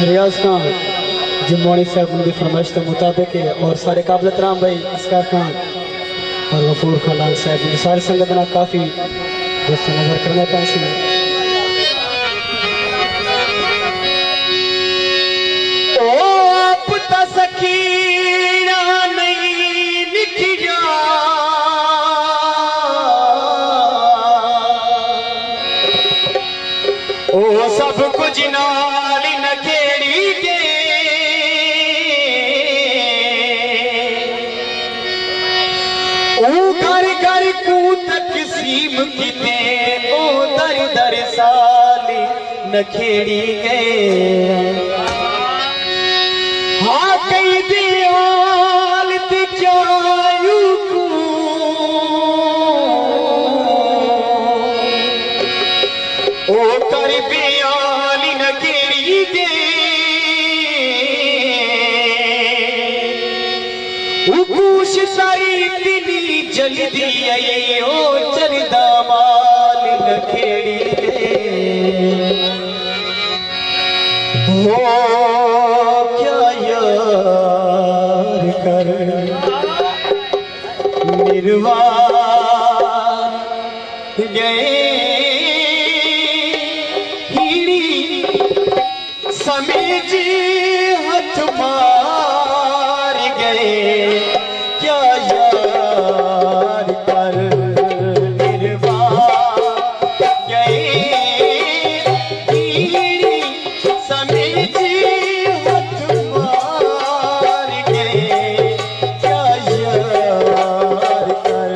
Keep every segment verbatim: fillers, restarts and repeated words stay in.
ریاض خان جموانی صاحب، ان دی فرمائش دے مطابق ہے اور سارے قابل احترام بھائی اصغر خان اور غفور خان لال صاحب، ان ساری سنگت نال کافی دوست نظر کرنا پیا سی۔ او آپ تاں سکینہ نہیں نکھیا، او سب کجھ نال نکھیڑی ڳئے۔ او گھر گھر کوں تقسیم کیتے، او در در سال نکھیڑی ڳئے۔ ہا کئی دے حال تے کیا یوں کوں او کر بیال نکھیڑی ڳئے۔ او کوش ساری دلی جلدی آئی، او چردا مال نکھیڑی ڳئے۔ ہو کیا یار کر نروان ڳئے، ہیڑی سمجھ ہتھ مار ڳئے، کیا یار کر نروان ڳئے، ہیڑی سمجھ ہتھ مار ڳئے، کیا یار کر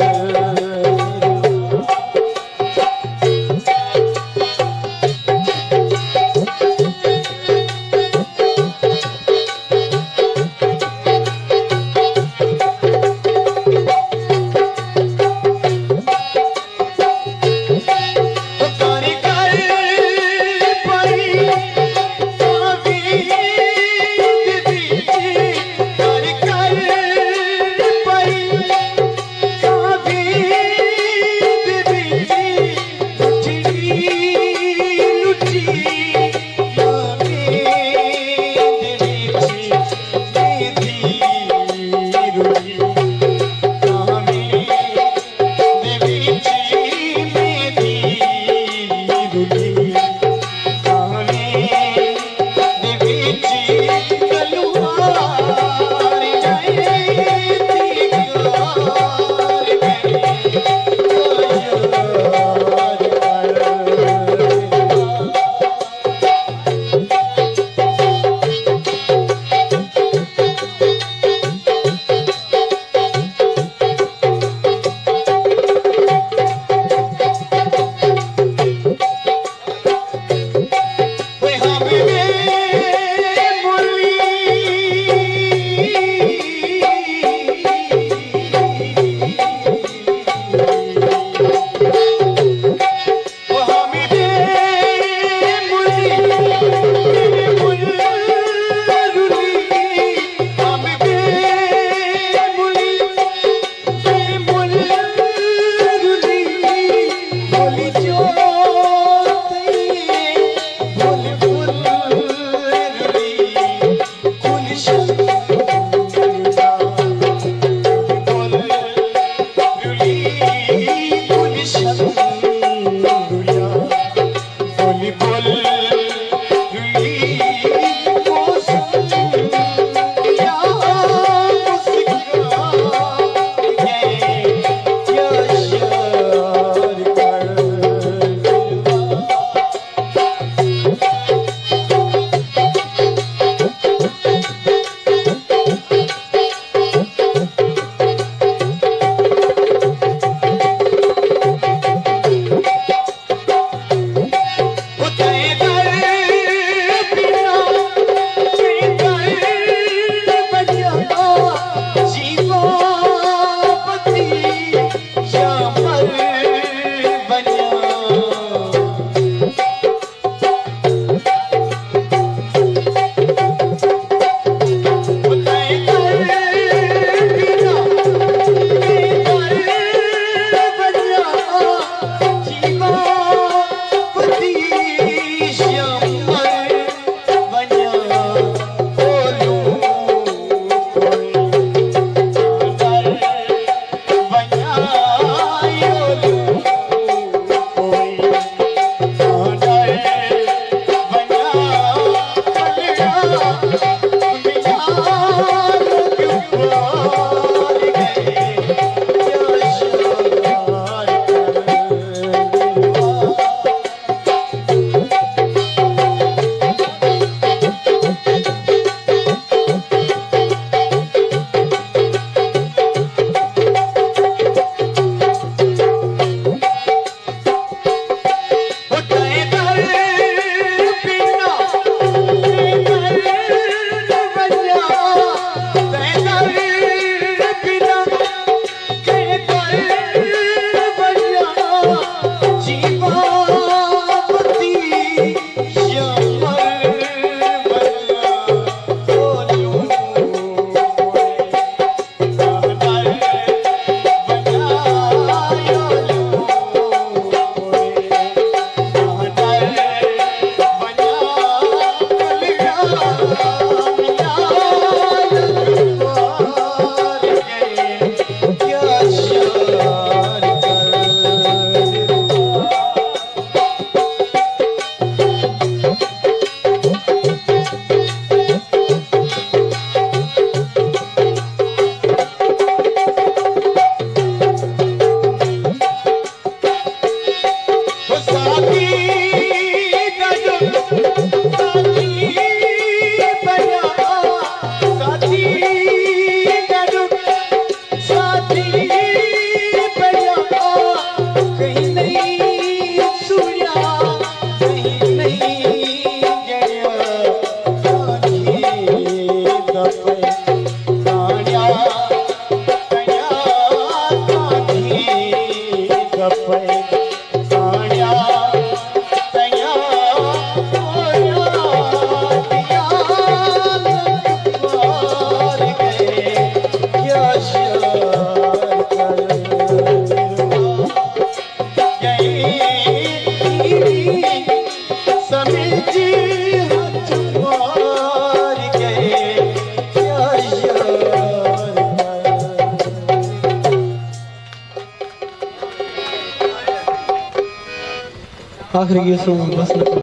آخری گیت سوں بس۔